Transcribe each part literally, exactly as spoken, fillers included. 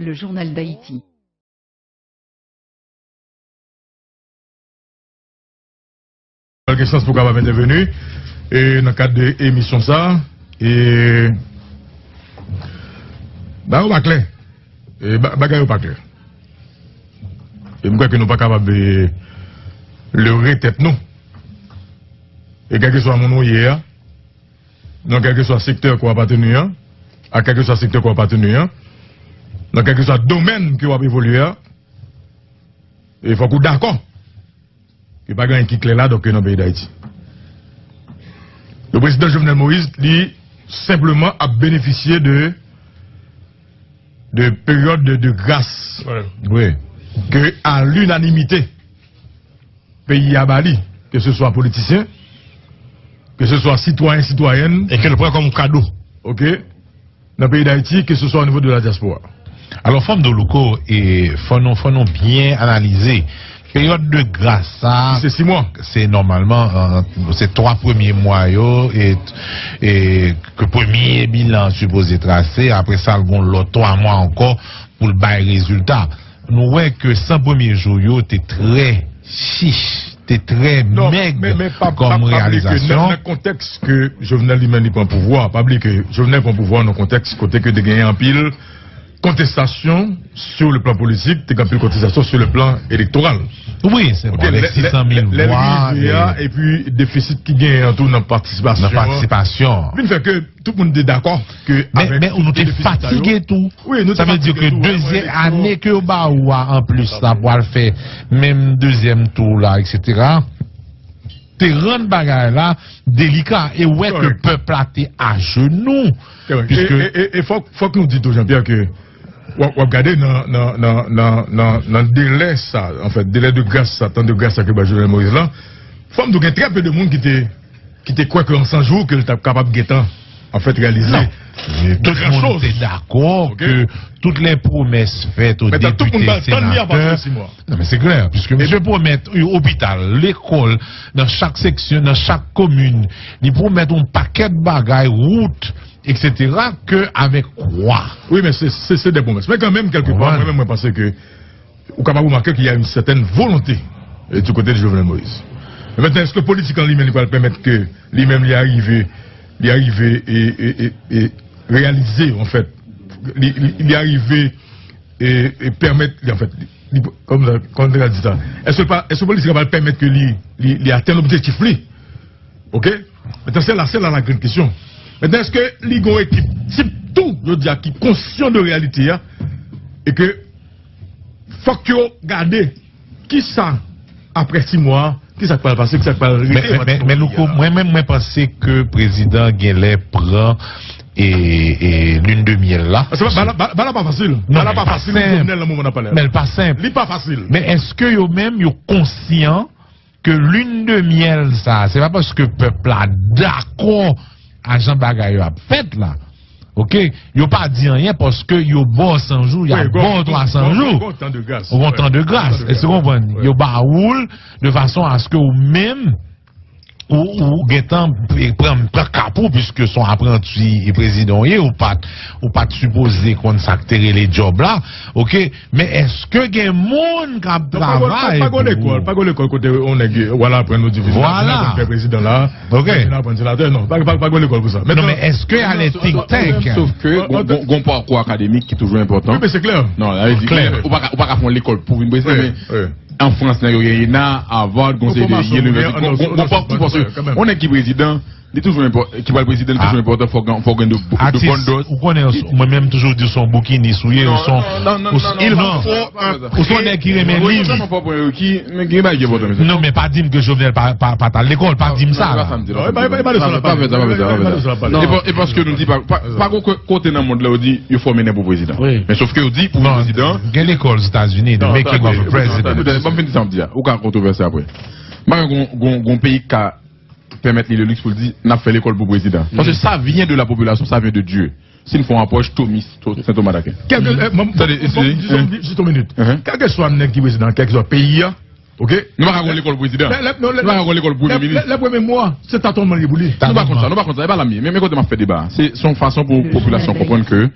Le Journal d'Haïti. Gen chans pou kapab entèveni e nan kad de emisyon sa e bagay yo pa klè. E ba- bagay yo pa klè. E m kwè ke nou pa kapab e, lere tèt nou. E kèlkeswa moun ou ye a, nan kèlkeswa sektè ke w apateni an, a kèlkeswa sektè ke w apateni an, nan kèlkeswa domèn ke w ap evolye a, e fòk ou dakò ke pa gen anyen ki klè la donk nan peyi Dayiti. Le prezidan Jovenel Moïse, li senpleman ap benefisye de de peryòd de, de gras ke a linanimite peyi a ba li, ke se swa politisyen, ke se swa sitwayen, sitwayèn, e ke l pran kòm kado, oke, nan peyi Dayiti, ke se swa o nivo de la dyaspora. Alò, fò m di w, Louko, e fò nou, fò nou byen analize. Peryòd de gras sa, se sis mwa. Se nòmalman, euh, se twa premye mwa yo, e, e ke premye bilan an sipoze trase, apre sa, l gon lòt twa mwa ankò pou l bay rezilta. Nou wè ke san premye jou yo te trè chich, te trè mèg kòm reyalizasyon. Nan kontèks ke Jovenel li menm li pran pouvwa, pa bliye ke Jovenel pran pouvwa nan kontèks kote ke te genyen anpil kontestasyon sou le plan politik, te gen anpil kontestasyon sou le plan elektoral. Wi, se bon, avèk sis san mil vwa, epi defisit ki genyen an tou nan patisipasyon. Nan patisipasyon. Vin fè ke tout moun te dakò ke avèk tout defisit sa yo. Men, men nou te fatige tou. Sa vle di ke dezyèm ane ke yo ba ou a anplis la pou al fè menm dezyèm tou la, etsetera, te rann bagay la delika e wè ke pèp la te ajenou. Piske e, e, e fòk, fòk nou di tou, Jean-Pierre, ke w ap, w ap gade nan, nan, nan, nan, nan, nan delè sa, anfèt, delè de gras sa, tan de gras sa ke bay Jovenel Moïse lan, fò m di w gen trè pe de moun ki te, ki te kwè ke an san jou ke l t ap kapab gentan, anfèt, reyalize. Non. Tout moun te dakò ke tout lè pwomès fèt o depite, senatè. Non, men se klè, piske misye pwomèt yon opital, lekòl, nan chak seksyon, nan chak komin. Li pwomèt yon pakèt bagay, wout, etsetera, ke avèk kwa. Wi, men se, se, se de pwomès. Men kanmenm, kèlkepa, mwen menm, mwen panse ke ou kapab remake ke y a une certaine volonté, euh, du côté de Jovenel Moïse. Men mentnan, èske politik an li menm, li pral pèmèt ke li menm li arive, li arive e, e, e, e reyalize, anfèt, li, li, li arive e, e pèmèt li, anfèt, li, li, kòman, kòman te ka di sa? Èske pa, èske politik la pral pèmèt ke li, li, li atenn objektif li? Oke? Mentnan, se la, se la la grann kesyon. Mentnan, èske li gon ekip tip tou, yo di a, ki konsyan de reyalite a, e ke fòk yo gade kisa, apre sis mwa, kisa k pral pase, kisa k pral rete. Men, men, men, men Louko, mwen menm, mwen panse ke prezidan genlè pran e, e lune de miel la. Paske ba, ba, ba, ba la pa fasil. Non, ba la pa fasil pou Jovenel nan moman n ap pale a. Men l pa senp. Li pa fasil. Men èske yo menm, yo konsyan ke lune de miel sa, se pa paske pèp la dakò a jan bagay yo ap fèt la. Oke? Yo pa di anyen paske yo ba w san jou, y ap ba w twa san jou. Ou gon tan de gras. Èske w konprann? Yo ba ou l de fason aske ou menm, ou, ou gentan pran, pran kap ou, piske se yon apranti prezidan w ye, ou pa t, ou pa t sipoze konn sa k te rele djòb la. Oke? Men èske gen moun k ap travay pou ou? Pa gon lekòl, pa gon lekòl kote yon nèg w al aprann ou di vin la, vin aprann fè prezidan la, vin aprann senatè, non, pa, pa, pa gon lekòl pou sa. Non, men èske y a les think tank? Sòf ke gon, gon, gon pakou akademik ki toujou enpòtan. Wi, men se klè. Non, sa vle di, ou pa ka, ou pa ka fè yon lekòl pou vin prezidan, men an Frans, nèg yo gen ENA, Harvard, gon seri de universite, gon, gon pakou, paske yon nèg ki prezidan, li toujou enpò-, ki pral prezidan, li toujou enpòtan, fòk gen, fòk gen de, de bòn dòz. Ou konnen, mwen menm toujou di w se yon boukinis ou ye, ou se yon, ou se, non, ou se yon nèg ki renmen liv. Non, men pa di m ke Jovenel pa, pa, pa t al lekòl, pa di m sa la. E pa, e pa, e pa de sa l ap pale. E pa, e paske nou di pa, pa, pa gon ko-, kote nan mond la yo di yo fòme nèg pou prezidan. Men sòf ke yo di pou prezidan. Gen lekòl Ozetazini, the making of a president. Ban m fin di sa m ap di a. Ou ka kontwovèse apre. M pa gon, gon, gon peyi ki ka pèmèt li le luxe pou l di, "N ap fè lekòl pou prezidan." Paske sa vyen de la popilasyon, sa vyen de Dye. Si n fè yon apwòch Thomis, To-, Sen Toma d'Aken. Tande, jis yon minit. Kèlkeswa nèg ki prezidan, kèlkeswa peyi a, oke? Nou pa ka gon lekòl pou prezidan. Nou pa ka gon lekòl pou premye minis. Lè premye mwa, se tatònman li ye pou li. Nou pa konn sa, nou pa konn sa. E pa la m ye. Men, men kote m ap fè deba a. Se, se yon fason pou popilasyon konprann ke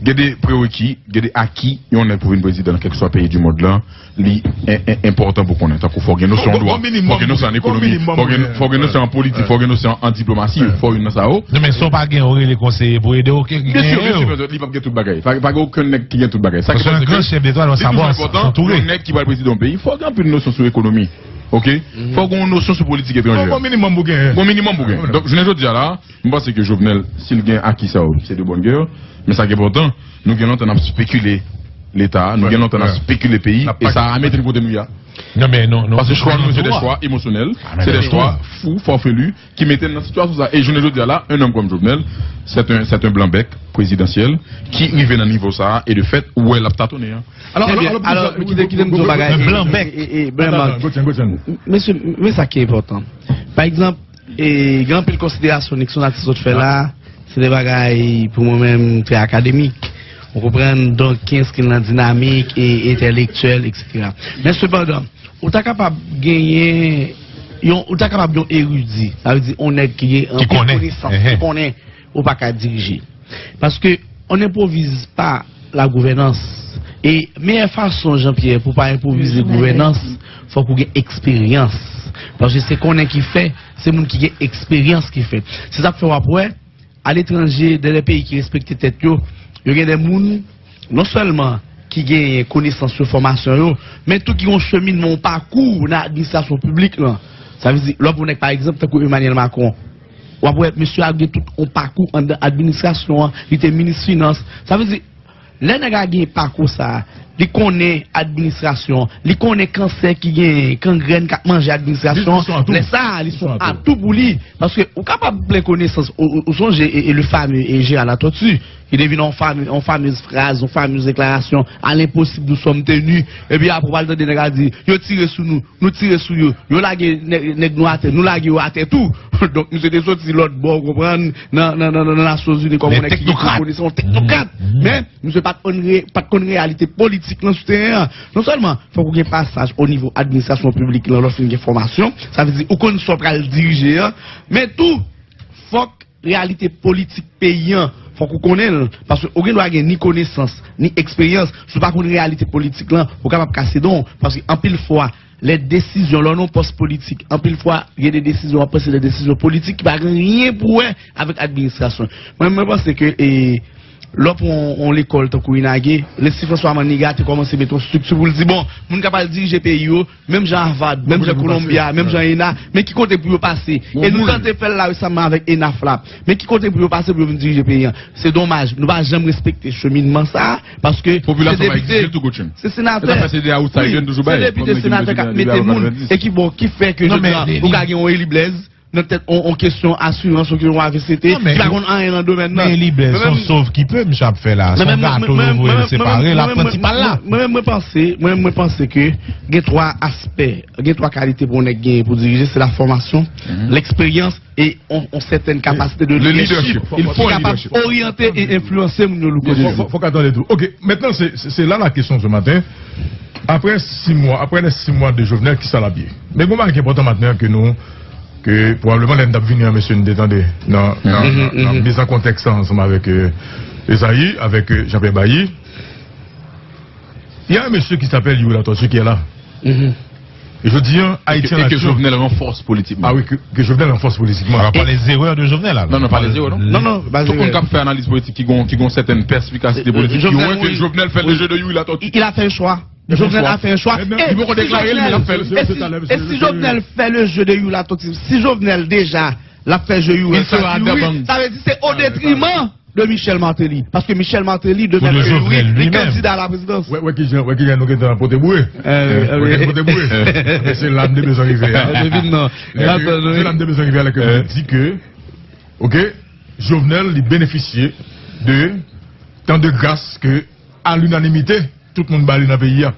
Gen de prereki, gen de aki yon nèg pou vin prezidan nan kèlkeswa peyi di mond lan, li en- en- enpòtan pou konnen. Tankou fò gen nosyon an dwa, fò gen nosyon an ekonomi, fò gen fò gen nosyon an politik, fò gen nosyon an diplomasi, fò youn nan sa yo. Non, men si w pa gen yon rele konseye pou ede w, gen yo. Byen si, byen si, li p ap gen tout bagay. Pa pa gen okenn nèg ki gen tout bagay. Sa ki enpòtan, se ke li toujou enpòtan, yon nèg ki pral prezidan yon peyi, fò gen anpil nosyon sou ekonomi. Oke? Fò gen yon nosyon sou politik etranjè. Bon, minimòm pou gen. Bon, minimòm pou gen. Donk, jounen jodi a la, m panse ke Jovenel, si l gen aki sa yo, se de bòn gè. Men sa ki enpòtan, nou gen lontan n ap spekile Leta, nou gen lontan n ap spekile peyi, e sa a mete n kote nou ye a. Non, men non, non. Paske chwa nou, se de chwa emosyonèl, se de chwa fou, fòfeli, ki mete n nan sitiyasyon sa. E jounen jodi a la, un homme comme Jovenel, c'est un, c'est un blanc-bec présidentiel ki rive nan nivo sa a, e de fèt, ou wè l ap tatonnen an. Alò, alò, alò, kite, kite m di yon bagay. Blanc-bec. Mesye, men sa ki enpòtan. Pa egzanp, e, gen anpil konsiderasyon Nixon Atis sot fè la, se de bagay pou mwen menm trè akademik. Ou konprann? Donk, ki enskri l nan dinamik e entèlektyèl, etsetera. Men sepandan, ou ta kapab genyen yon, ou ta kapab yon eridi, sa vle di yon nèg ki gen anpil konesans, ki konnen, ou pa ka dirije. Paske on n'improvize pas la gouvernance. E meyè fason, Jean-Pierre, pou pa enpwovize gouvènans, fòk ou gen eksperyans. Paske se konnen ki fè, se moun ki gen eksperyans ki fè. Se sa k fè w ap wè, aletranje, dans des pays ki respekte tèt yo, yo gen de moun, non sèlman ki gen konesans yo, fòmasyon yo, men tou ki gen yon cheminman, yon pakou nan administrasyon piblik lan. Sa vle di, lè w pran nèg, pa egzanp, tankou Emmanuel Macron, w ap wè mesye a gen tout yon pakou anndan administrasyon an, li te minis finans. Sa vle di, lè nèg la gen pakou sa a, li konnen administrasyon, li konnen kansè ki genyen, kangrèn k ap manje administrasyon an, lè sa a, li se yon atou pou li. Paske ou kapab plen konesans, ou, ou, ou sonje, e, e le fameux, e, Gérard Latortue, ki te vin yon fame, yon famez fraz, yon famez deklarasyon, à l'impossible nous sommes tenus, epi apre w pral tande nèg la di, yo tire sou nou, nou tire sou yo, yo lage nè- nèg nou atè, nou lage yo atè tou. Donk, misye te soti lòt bò, ou konprann, nan, nan, nan, nan Nasyonzini kòm yon nèg ki gen gwo konesans, yon teknokrat. Men, misye pa t konn re- pa t konn reyalite politik lan sou teren an. Non sèlman, fòk ou gen pasaj o nivo administrasyon piblik lan, lè w fin gen fòmasyon, sa vle di ou konn sa w pral dirije an, men tou, fòk reyalite politik peyi an, fòk ou konnen l, paske ou gen dwa gen ni konesans, ni eksperyans, si w pa konn reyalite politik lan, ou kapab kase don w, paske anpil fwa, lè desizyon, lè w nan yon pòs politik, anpil fwa, gen de desizyon, w ap pran se de desizyon politik ki pa gen anyen pou wè avèk administrasyon. Mwen, mwen panse ke, e, lè w pran yon, yon lekòl tankou INAGE, Leslie François Manigat te kòmanse mete yon estrikti pou l di, bon, moun k ap al dirije peyi yo, menm jan Harvard, menm jan Columbia, menm jan ENA, men ki kote pou yo pase. E nou tante fè l la resaman avèk ENAF la. Men ki kote pou yo pase pou yo vin dirije peyi an. Se domaj, nou pa janm respekte cheminman sa a, paske se depite, se senatè, se depite, senatè k ap mete moun, e ki bon, ki fè ke jodi a, ou ka gen yon Eli Blaise nan tèt yon, yon kesyon asirans, yon kesyon A V C T, ki pa konn anyen nan domèn nan. Men Eli Blaise, se yon sov ki pe misye ap fè la, se yon gato yo voye l separe, l ap pran ti pa l la. Mwen menm, mwen panse, mwen menm, mwen panse ke gen twa aspè, gen twa kalite pou yon nèg genyen pou dirije, se la fòmasyon, leksperyans e yon, yon sètèn kapasite de lidèchip ki kapab oryante e enfliyanse moun yo lou kote yo. Fò, fò, fòk atann tou. Ok, mentnan, se, se, se la la kesyon se maten. Apre sis mwa, apre lè sis mwa de Jovenel, kisa l ap ye? Men gon bagay ki enpòtan maten an ke nou, ke pwobableman lè n t ap vini an, mesye, n te tande nan, nan, nan, nan miz an kontèks la ansanm avèk, euh, Esaïe, avèk, euh, Jean-Pierre Bailly. Il y a un monsieur qui s'appelle Youri Latortue qui est là. E jodi an, Ayiti an aksyon. E ke Jovenel ranfòse politikman. Ah oui, que, que Jovenel ranfòse politikman. Alors, pas les erreurs de Jovenel, alors. Non, non, pa lezerè, non. Non, non, pa lezerè. Tout moun k ap fè analiz politik ki gon, ki gon sètèn pèspikasite politik, yo wè ke Jovenel fè le jeu de Youri Latortue. Il a fait un choix. Jovenel a fait un choix. E si Jovenel, e si, e si Jovenel fè le jeu de Youri Latortue, si Jovenel deja l ap fè jeu Youri, sa vle di se o detriman de Michel Martelly. Paske Michel Martelly, demen ke Youri, li kandida a la prezidans. Wè, wè kijan, wè kijan nou gentan pote boure. Wè kijan pote boure. Se la m te bezwen rive a. Se la m te bezwen rive a, lè ke nou di ke, ok, Jovenel, li benefisye de tan de gras ke, à l'unanimité, tout moun ba li nan peyi a.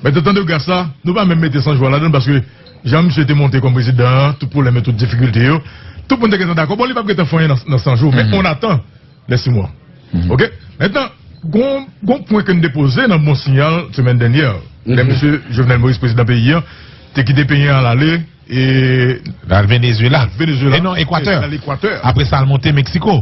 Men tan de gras la, nou pa menm mete San Juan ladan l, paske jan misye te monte kòm prezidan an, tout pwoblèm yo, tout difikilte yo, tout moun te gentan dakò. Bon, li p ap gentan fè anyen nan, nan san jou, men on attend les six mois. Ok? Mentnan, gon, gon pwen ke n te poze nan Bon Signal semèn dènyè, lè misye Jovenel Moïse, prezidan peyi an, te kite peyi an al ale, e l al Venezuela. Venezuela. E non, Ekwatè. E l al Ekwatè. Apre sa, l monte Meksiko.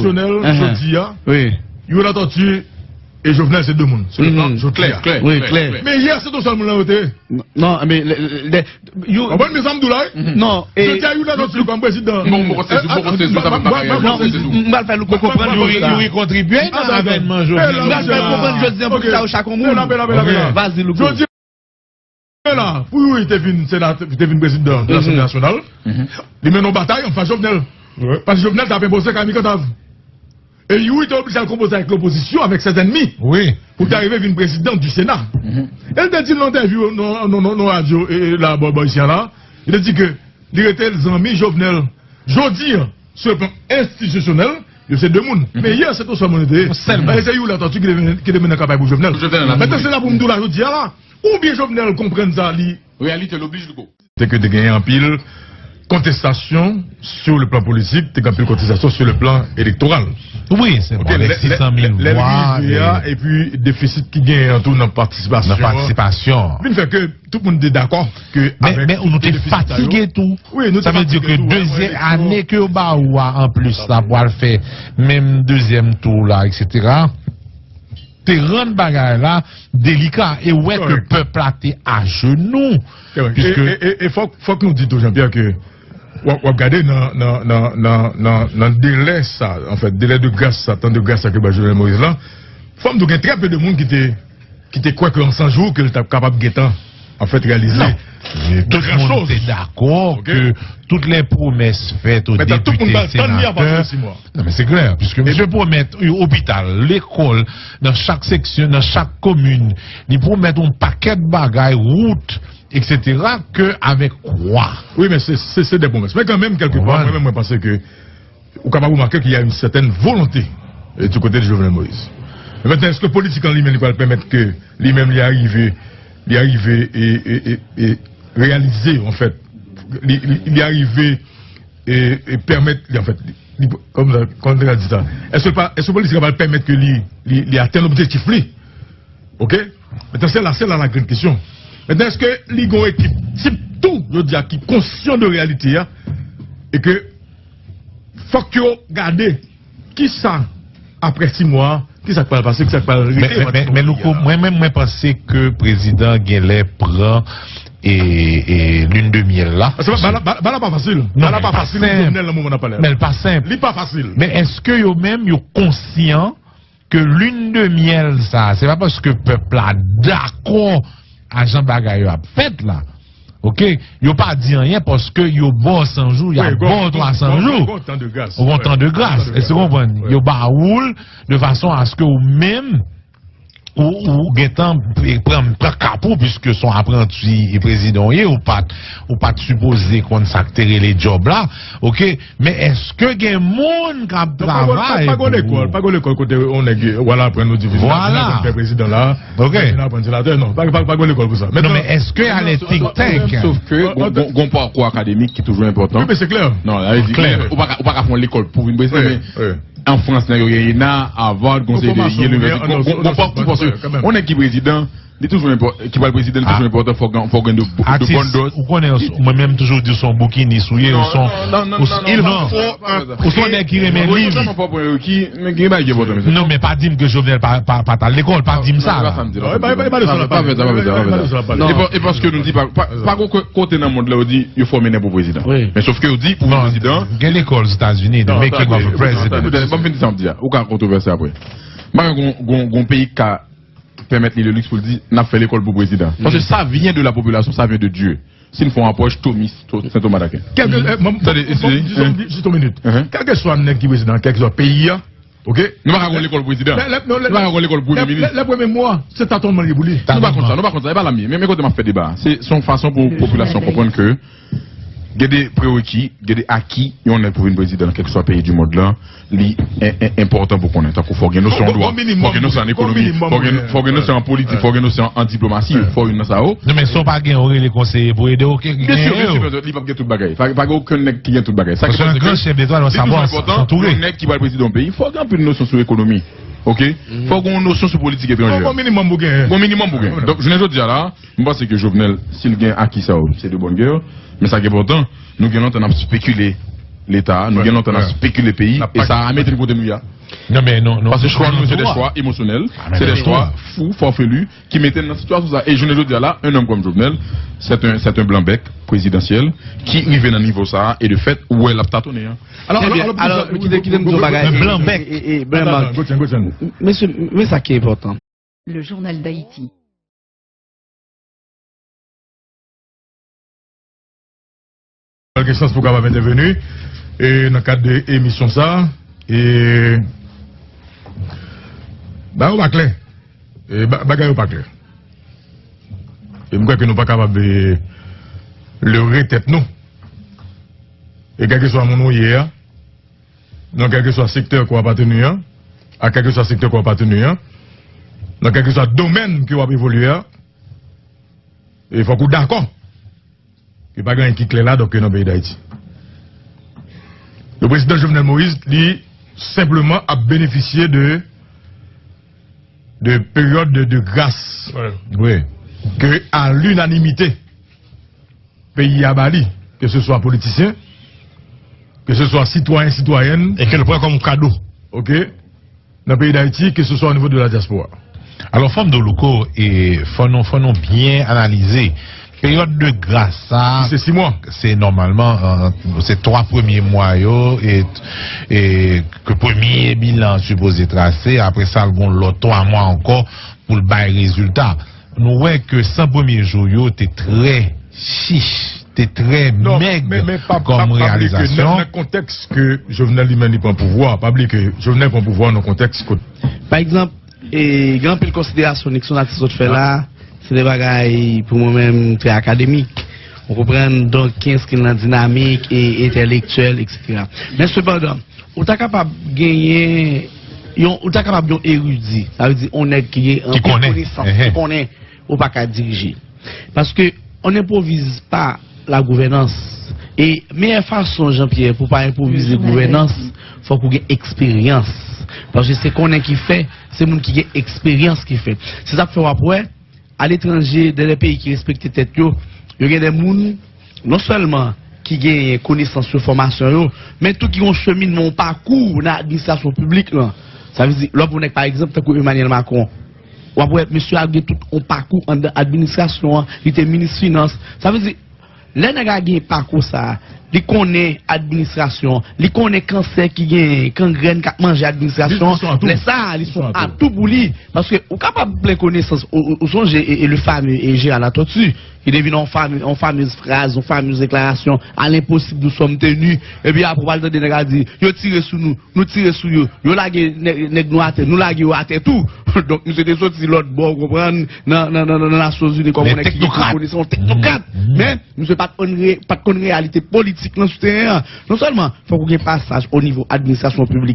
tradisyonèl jodi a. Wi. Yon latorti e Jovenel se de moun. Se le plan Jovenel. Klè, klè, klè, klè. Men yè se te yon sèl moun la yo te ye. Non, men lè, lè, lè, Youri. Konprann men sa m di w la wi? Non, e Jodi a Youri la sòti kòm prezidan. Bon, bon, se di, bon, se di, sa pa bagay. Non, m pral fè Louko konprann Youri, Youri kontribye nan avènman Jovenel. M pral fè l konprann jodi a poukisa yo chak yon moun. Vas-y, Louko. Jodi la, pou Youri te vin senatè, te vin prezidan de Lasanble Nasyonal, li mennen yon batay anfas Jovenel. Paske Jovenel t ap enpoze Kami Kantav. E Youri te oblije al konpoze avèk lopozisyon, avèk sèt ènmi, pou te arive vin prezidan di Sena. E l te di nan entèvyou, nan, nan, nan, nan radyo, e, e, la, bò, bò isi a la, li te di ke li rete zanmi Jovenel. Jodi a, sou le plan enstitisyonèl, yo se de moun. Men yè, se te yon sèl moun yo te ye. E se Youri Latortue ki te mennen, ki te mennen kanpay pou Jovenel. Mentnan, se la pou m di w la, jodi a la, oubyen Jovenel konprann sa, li Réalité l'oblige, Louko. Se ke te genyen anpil kontestasyon sur le plan politique, te gen anpil kontestasyon sur le plan électoral. Wi, se bon, avèk sis san mil vwa, epi defisit ki genyen an tou nan patisipasyon. Nan patisipasyon. Vin fè ke tout moun te dakò ke men, men nou te fatige tou. Sa vle di ke dezyèm ane ke yo ba ou a anplis la pou al fè menm dezyèm tou la, etsetera, te rann bagay la delika e wè ke pèp la te ajenou. Piske e, e, e fòk, fòk nou di tou, Jean-Pierre, ke w ap, w ap gade nan, nan, nan, nan, nan, nan delè sa, anfèt, delè de gras sa, tan de gras sa ke bay Jovenel Moïse la, fò m di w gen trè pe de moun ki te, ki te kwè ke an san jou ke l t ap kapab gentan, anfèt, reyalize. Tout moun te dakò ke tout lè pwomès fèt o depite, senatè. Non, men se klè, piske misye pwomèt, wi, opital, lekòl, nan chak seksyon, nan chak komin, li pwomèt yon pakèt bagay, wout, etsetera, ke avèk kwa. Wi, men se, se, se de pwomès. Men kanmenm, kèlkepwa, mwen menm, mwen panse ke ou kapab remake ke y a une certaine volonté, euh, du côté de Jovenel Moïse. Men mentnan, èske politik an li menm li pral pèmèt ke li menm li arive, li arive e, e, e, e reyalize, anfèt, li, li, li arive e, e pèmèt li, anfèt, li, li, kòman, kòman te ka di sa? Èske pa, èske politik la pral pèmèt ke li, li, li atenn objektif li? Oke? Mentnan, se la, se la la grenn kesyon. Mentnan, èske li gen yon ekip tip tou, yo di a, ki konsyan de reyalite a, e ke fòk yo gade kisa, apre sis mwa, kisa k pral pase, kisa k pral rete. Men, men, men Louko, mwen menm, mwen panse ke prezidan genlè pran e, e lune de miel la. Paske ba, ba, ba, ba la pa fasil. Ba la pa fasil pou Jovenel nan moman n ap pale a. Men l pa senp. Li pa fasil. Men èske yo menm, yo konsyan ke lune de miel sa, se pa paske pèp la dakò a jan bagay yo ap fèt la. Oke? Yo pa di anyen paske yo ba w san jou, y ap ba w twa san jou. Ou gon tan de gras. Ou gon tan de gras. Èske w konprann? Yo ba ou l de fason aske ou menm, ou, ou gentan pran, pran kap ou, piske se yon apranti prezidan w ye, ou pa t, ou pa t sipoze konn sa k te rele djòb la. Oke? Men èske gen moun k ap travay pou... Pa gen lekòl, pa gen lekòl kote yon nèg w al aprann ou di vin la, vin aprann fè prezidan la, vin aprann senatè, non, pa, pa, pa gen lekòl pou sa. Non, men èske y a les think tank? Sof ke gon, gon, gon pakou akademik ki toujou enpòtan. Wi, men se klè. Non, ou pa ka, ou pa ka fè yon lekòl pou vin prezidan, men an Frans, nèg yo gen ENA, Harvard, gon seri de university, gon, gon pakou, paske yon nèg ki prezidan, li toujou enpò-, ki pral prezidan, li toujou enpòtan, fò gen, fò gen de, de bonnes doses. Ou konnen, mwen menm toujou di w se yon boukinis ou ye, ou se yon, il faut un... Ou se yon nèg ki renmen liv. Non, men pa di m ke Jovenel pa, pa, pa t al lekòl, pa di m sa la. E paske nou di pa, pa gon kote nan mond la yo di yo fòme nèg pou prezidan. Men sof ke yo di pou prezidan. Gen lekòl Ozetazini, the making of a president. Ban m fin di sa m di a. Ou ka kontwovèse apre. M pa wè gon, gon, gon peyi k ka pèmèt li le luxe pou l di, "N ap fè lekòl pou prezidan." Paske sa vyen de la popilasyon, sa vyen de Dye. Si n fè yon apwòch Thomis, Saint Thomas d'Aquin. Tande, jis yon minit. Kèlkeswa nèg ki prezidan, kèlkeswa peyi a, oke? Nou pa ka gon lekòl prezidan. Nou pa ka gon lekòl premye minis. Lè premye mwa, se tatònman li ye pou li. Nou pa konn sa, nou pa konn sa. E pa la m ye. Men, men kote m ap fè deba a. Se, se yon fason pou popilasyon konprann ke gen de prereki, gen de aki, yon nèg pou vin prezidan nan kèlkeswa peyi di mond lan, li en-, en-, enpòtan pou konnen. Tankou fò gen nosyon an dwa, fò gen nosyon an ekonomi, fò gen, fò gen nosyon an politik, fò gen nosyon an diplomasi, fò youn nan sa yo. Non, men si w pa gen, ou rele konseye pou ede w, gen yo. Byen si, byen si, li p ap gen tout bagay. Pa, pa gen okenn nèg ki gen tout bagay. Sa ki pase ke li toujou enpòtan, yon nèg ki pral prezidan yon peyi, fò gen anpil nosyon sou ekonomi. Oke? Fò gen yon nosyon sou politik etranjè. Gon minimòm pou gen. Gon minimòm pou gen. Donk, jounen jodi a la, m panse ke Jovenel, si l gen aki sa yo, se de bonne guerre. Men sa ki enpòtan, nou gen lontan n ap spekile Leta, nou gen lontan n ap spekile peyi, e sa a mete n kote nou ye a. Non, men non, non. Paske chwa nou, se de chwa emosyonèl, se de chwa fou, farfelu, ki mete n nan sitiyasyon sa. E jounen jodi a la, un homme comme Jovenel, c'est un, c'est un blanc-bec présidentiel ki rive nan nivo sa a, e de fèt, ou wè l ap tatonnen an. Alò, alò, alò, kite, kite m di yon bagay. Un blanc-bec. Blanc-bec. Mesye, men sa ki enpòtan. Le Journal d'Haïti. Kèlke sans pou kapab entèveni e nan kad de emisyon sa, e bagay yo pa klè. E ba- bagay yo pa klè. E m kwè ke nou pa kapab e, lere tèt nou. E kèlkeswa moun ou ye a, nan kèlkeswa sektè ke w apateni an, a kèlkeswa sektè ke w apateni an, nan kèlkeswa domèn ke w ap evolye a, e fòk ou dakò ke pa gen anyen ki klè la donk nan peyi Dayiti. Le prezidan Jovenel Moïse, li senpleman ap benefisye de, de peryòd de, de gras ke a linanimite peyi a ba li, ke se swa politisyen, ke se swa sitwayen, sitwayèn. E ke l pran kòm kado. Ok. Nan peyi Dayiti, ke se swa o nivo de la dyaspora. Alò, fò m di w, Louko, e fò nou, fò nou byen analize. Peryòd de gras sa, se sis mwa. Se nòmalman, euh, se twa premye mwa yo, e, e ke premye bilan an sipoze trase, apre sa, l gon lòt twa mwa ankò pou l bay rezilta. Nou wè ke san premye jou yo te trè chich, te trè mèg kòm reyalizasyon. Nan kontèks ke Jovenel li menm li pran pouvwa, pa bliye ke Jovenel pran pouvwa nan kontèks kot. Pa egzanp, e, gen anpil konsiderasyon Nixon Artis sot fè la, se de bagay pou mwen menm trè akademik. Ou konprann? Donk, ki enskri nan dinamik e entèlektyèl, etsetera. Men sepandan, ou ta kapab genyen yon, ou ta kapab yon eridi, sa vle di yon nèg ki gen anpil konesans, ki konnen, ou pa ka dirije. Paske on n'improvize pas la gouvernance. E meyè fason, Jean-Pierre, pou pa enpwovize gouvènans, fòk ou gen eksperyans. Paske se konnen ki fè, se moun ki gen eksperyans ki fè. Se sa k fè w ap wè, aletranje, dans les pays ki respekte tèt yo, yo gen de moun, non sèlman ki gen konesans yo, fòmasyon yo, men tou ki gen yon cheminman, yon pakou nan administrasyon piblik lan. Sa vle di, lè w ap wè nèg, pa egzanp, tankou Emmanuel Macron, w ap wè mesye a gen tout yon pakou anndan administrasyon an, li te minis finans. Sa vle di, lè nèg la gen pakou sa a, li konnen administrasyon, li konnen kansè ki genyen, kangrèn k ap manje administrasyon an, lè sa a, li se yon atou pou li. Paske ou kapab plen konesans, ou, ou, ou sonje e, e le fameux e Gérard Latortue, ki te vin yon fame, yon fameuse phrase, yon fameuse déclaration, à l'impossible nous sommes tenus, epi apre w pral tande nèg la di, yo tire sou nou, nou tire sou yo, yo lage nèg, nèg nou atè, nou lage yo atè tou. Donk, misye te soti lòt bò, ou konprann, nan, nan, nan, nan Nasyonzini kòm yon nèg ki gen konesans, yon teknokrat. Men, misye pa t konn re-, pa t konn reyalite politik lan sou teren an. Non sèlman, fòk ou gen pasaj o nivo administrasyon piblik,